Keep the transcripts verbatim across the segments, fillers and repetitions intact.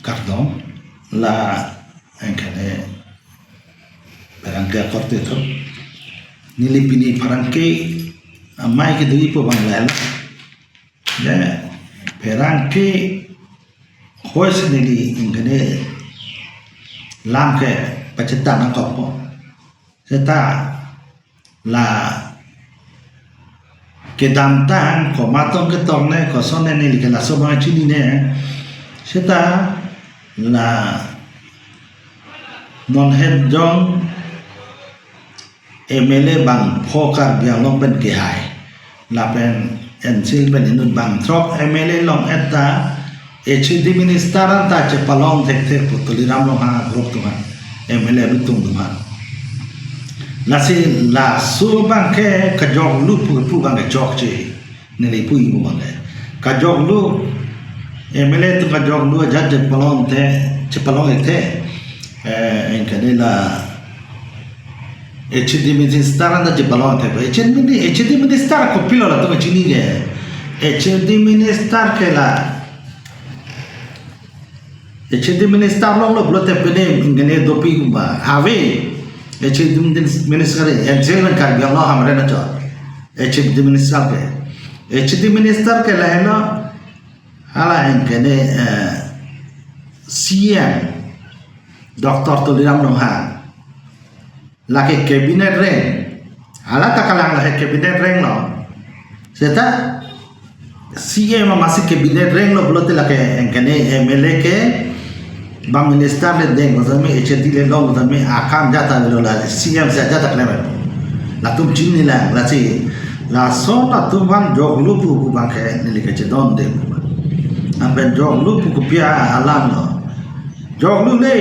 Kardom, la anke ne pherangke akorte atum. Neli pini pherangke amei kedoji pu abang lalo. Ya, pherangke hois neli anke ne lam ke pachethan nangkokpo. Seta la kedamtang komat tong ketok ne, koson ne neli ke laso abang chinine. Seta la non het jong M L A bangpho Karbi Anglong pen kehai. Lapen N C L pen inut bangthrok M L A long-et ta H A D minister anta chepalong thekthe pu Tuliram Ronghang a-group atum aphan, M L A abitung atum aphan. Lasi laso abang ke kajoklu pu, pu abang ke chokche. Neli puji pu abang ke kajoklu, M L A atum kajoklu ajat chepalong the, chepalong thekthe. Eh, anke ne la H A D minister anta chepalong thekthe. H A D mini-, H A D minister kopilo latum chinine. H A D minister ke la, H A D minister longlo pulote pine anke ne dopik ba. Ave. H A D minister, N C L pen Karbi Anglong hamren ajo. H A D minister ke. H A D minister ke lahelo, hala anke ne, eh, C M Doctor Tuliram Ronghang. Lake cabinet reng. Hala ta kalang lake cabinet renglo. Seta C M amatsi cabinet renglo pulote lake anke ne M L A ke bang minister le deng tame, H A D le long tame, akam ajat avelo, la C M si ajat ta klem. Latum chinilang, lasi laso latum aphan joklu pu, pu abang ke neli kachedonde pu abang. Anpen joklu pu kopi alamlo. Joklu le,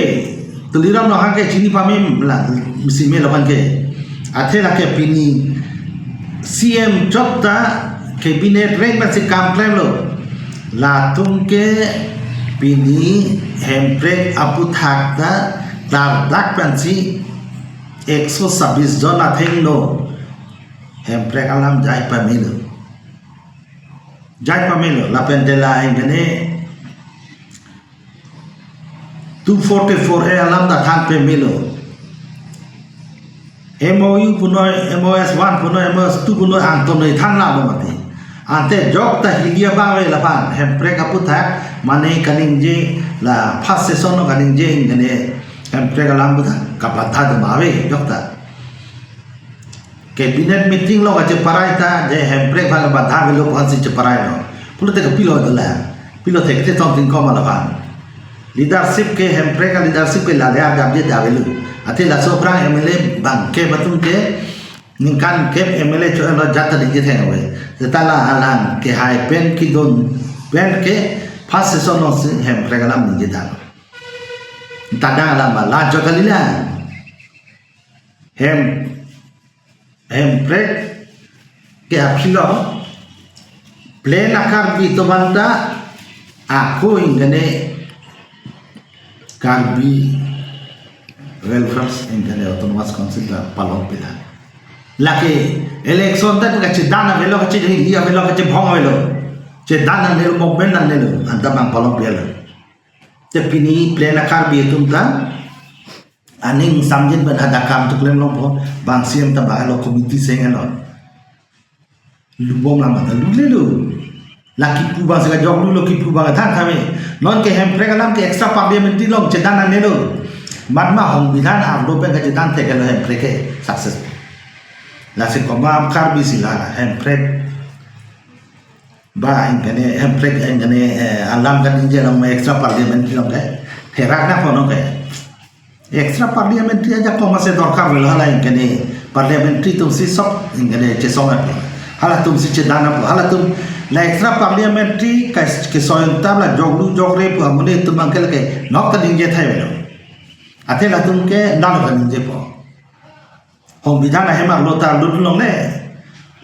Tuliram Ronghang ke chini pame la, isi me laban ke. Athe lake pini C M chot ta cabinet reng pensi kam klemlo. Latum ke pini Hemprek aputhak ta klardak pensi ekso sabis jon athengno Hemprek alam jai pamelo. Jai pamelo, lapen te la anke ne two forty-four A alam ta than pamelo. M O U punoi, M O S one punoi, M O S two punoi angton noi than la lo mati. Ante jok ta hili abang ave lapen Hemprek aputhak mane kaningje la first session lo kaningje anke ne Hemprek alam aputhak kabadha doma ave jok ta. Cabinet meeting lo kacheparai ta, je Hemprek abang badha avelo pu aphansi cheparai lo. Pulote ke pilo dolang. Pilo thekthe tong tingkom alaphan. Leadership ke Hemprek a-leadership ke lale arjap je davelo. Athe laso aphrang M L A bangkep atum ke ningkan kep M L A cho-etlo ajat ta dingje theng ave. Seta la alang kehai pen kedun pen ke first session alongsi Hemprek alam ningje tang. Tadang alam ba la jok kali la. Hem, Hemprek ke aphi lo, plain a-Karbi atum anta ako anke ne Karbi Welfare anke ne Autonomous Council ta palong pila. Lake election ta kachedan avelo, kachehingli avelo, kachebhong avelo. Chedan nangnelo, movement nangnelo, anta bang palong pila. Te pini plain a-Karbi atum ta aning samjin pen hadak akam tuklem longpo, bang C M ta bang lo committee seng lo. Lubom lam ta lulelo. La kipu abangsi kajoklu lo, kipu abang than kami. Non ke Hemprek alam ke extra parliamentary along chedan nangnelo. Matma hongbidhan arlo pen kachedan theklo Hemprek ke success. Lasi komat Karbi si la Hemprek ba anke ne Hemprek anke ne, eh, alam kaningje along extra parliamentary along ke therak nangpo non ke. Extra parliamentary ajakong masi dorkar avelo, hala anke ne parliamentary atumsi sop anke ne chesong apot. Halatumsi chedan apot. Halatum la extra parliamentary ke, kesoyang tam la joklu jokre pu amonit atum abangke lake nok ta ningje thai avelo. Athe latum ke nang kaningjepo. Hongbidhan ahem arlo ta lut longle.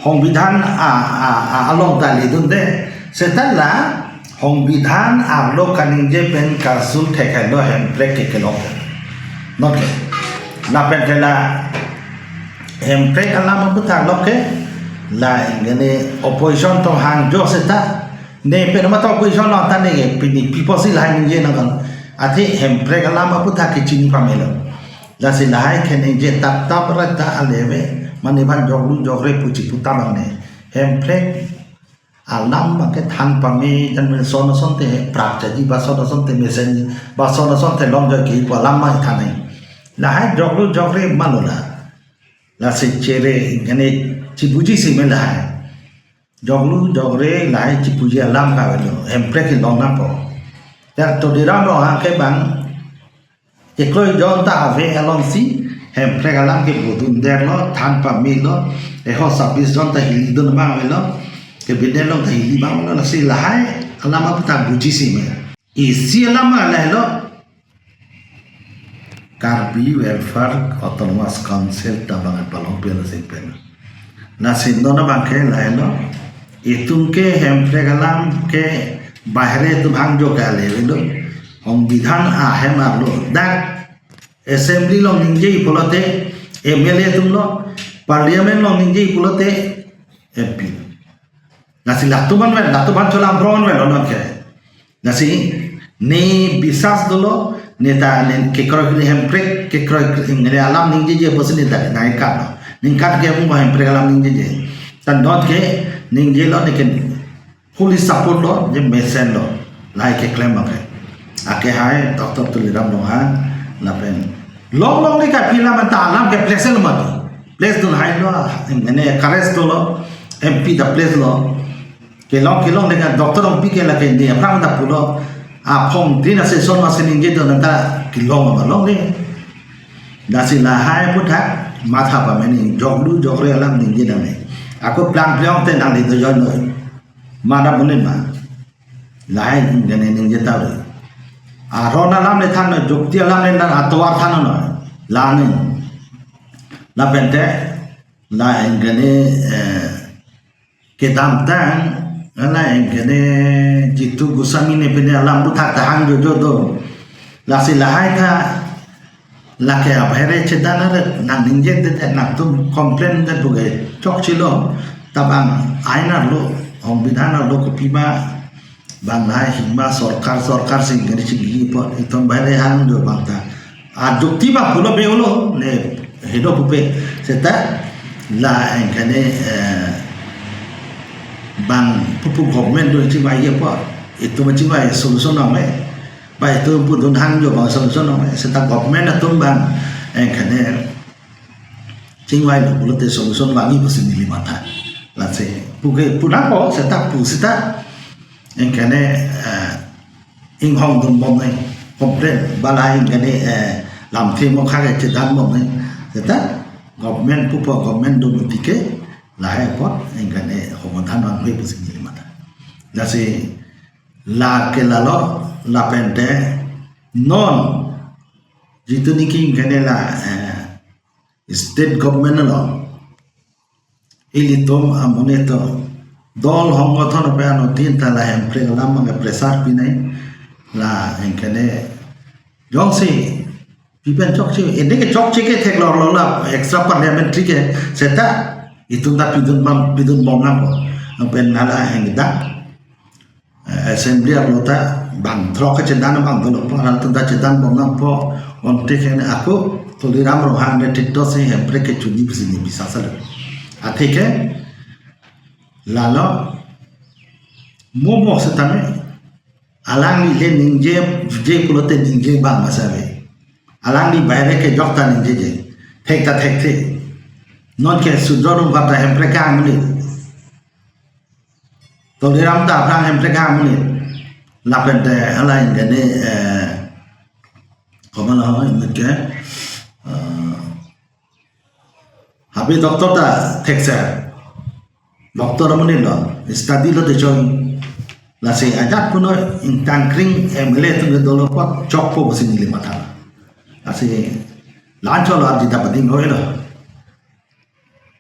Hongbidhan a, a, a, along ta ledunde. Seta la hongbidhan arlo kaningje pen karsul theklo Hemprek ke kelong. Not ke. Lapen ke la Hemprek alam aputhak lo ke la anke ne opposition atum hangjo seta. Ne pen mata opposition lo ta ne pini pi apotsi lahai ningje nangkok. Athe Hemprek alam aputhak ke chini pamelo. Lasi lahai ke ningje tap tap ra ta aleve, mane aphan joklu jokre pu chipu ta bang ne. Hemprek alam abang ke than pame, jan men son son te prap chaji, ba son son te mesen, ba son son te long joi ke pu alam ma than ne. Lahai joklu jokre ma lo la. Lasi chere ingkene chipuji si me lahai. Joklu jokre lahai chipuji alam ka avelo. Hemprek ke long nangpo. Ya Tuliram Ronghang ke bang kekroi jon ta ave alongsi Hemprek alam ke bodun derlo, than pamelo, eho sabis jon ta hili dun bang avelo, ke bidel long ta hili bang avelo, lasi lahai alam aputhak buji si me. Isi alam ma lahelo, Karbi Welfare Autonomous Council ta bang palong pelo sing pen. Lasi non abang ke lahelo, itum ke Hemprek alam ke bahre atum hangjo ke ale avelo, Songbidhan ahem arlo, dak assembly along ningje pulote M L A atum lo, parliament along ningje pulote M P. Lasi latum an ven, latum an cholang bron ven onon ke. Lasi ne bisas dolo, ne ta ne kekroi kri Hemprek, kekroi kri ne alam ningjeje pusi ne ta nangkat lo. Ningkat ke mo Hemprek alam ningjeje. Ta non ke ningjelo, ne ke fully support lo, je mesen lo. Lahai keklem abang ke. Ake hai Doctor Tuliram Ronghang lapen long long ni ka pila manta alam ke place lo mati. Place dun hai lo, ne encourage dolo, M P ta place lo. Kelong kelong le ka doctor ong pi ke lake ne aphrang ta pulo. Aphong tin ase son ma se ningje do nanta kelong ma long ne. Lasi lahai aputhak matha pame ne, joklu jokre alam ningje nang ne. Ako plang plang te nangli do joi noi. Mada bunin ma. Lahai ingkene ningje ta lo. Aron alam le than noi, jokti alam le nang atovar than noi. La ne. Lapen te la ingkene, eh, kedamtang, la ingkene Jitu Goswami ne pine alam aputhak ta hangjojo do. Lasi lahai ta lake abahre chedan are nang ningje det, nangtum complain det pu ke chokchelo, ta bang ain arlo, Songbidhan arlo kopi ma bang lahai hima sorkar, sorkar si gari si gigi po, itum bahre hangjo bang ta. Ajukti bang pulo be ulo, ne hedo pupe, seta la ingkene, eh, bang pupu government do chingvai ye po, itum chingvai solution nang me. Ba itum pudun hangjo bang solution nang, seta government atum bang ingkene chingvai lo pulote solution vangji pusi neli matha. Lasi puke puna ko seta pu seta ingkene, eh, inghong dun bom nai, complain ba la ingkene, eh, lamthe mokha ke chedan bom nai. Seta government pupo, government do mati ke lahai apot ingkene homonthan vangve pusi neli matha. Lasi la ke lalo, lapen te non jitu niki ingkene la, eh, state government along ilitum amonit atum dol honggothon ape anuttin ta la Hemprek alam abang ke pressure pinai, la ingkene jongsi pipen chokche, ende ke chokche ke theklor lo, la extra parliamentary ke seta itum ta pidun bom, pidun bom nang ko. Pen hala hengdak, eh, assembly arlo ta bang throk ke chedan bang dolo po, halatum ta chedan bom nangpo, onte ke ako Tuliram Ronghang ne tito si Hemprek ke chunji pusi ne bisas lo. Athe ke lalo mo mo setame alangli le ningje je pulote ningje bang ma save. Alangli bahre ke jok ta ningjeje. Thek ta thekthe. Non ke Sudro Rongphar ta Hemprek ke amonit. Tuliram ta aphrang Hemprek ke amonit. Lapen te hala ingkene, eh, komat lo inut ke, eh, Habe doctor ta thekser. Doctor amonit lo, study lote choi. Lasi ajat puno ingtangkring M L A atum ke dolo apot chokpo pusi neli matha. Lasi la-anchot lo arji ta pading hoi lo.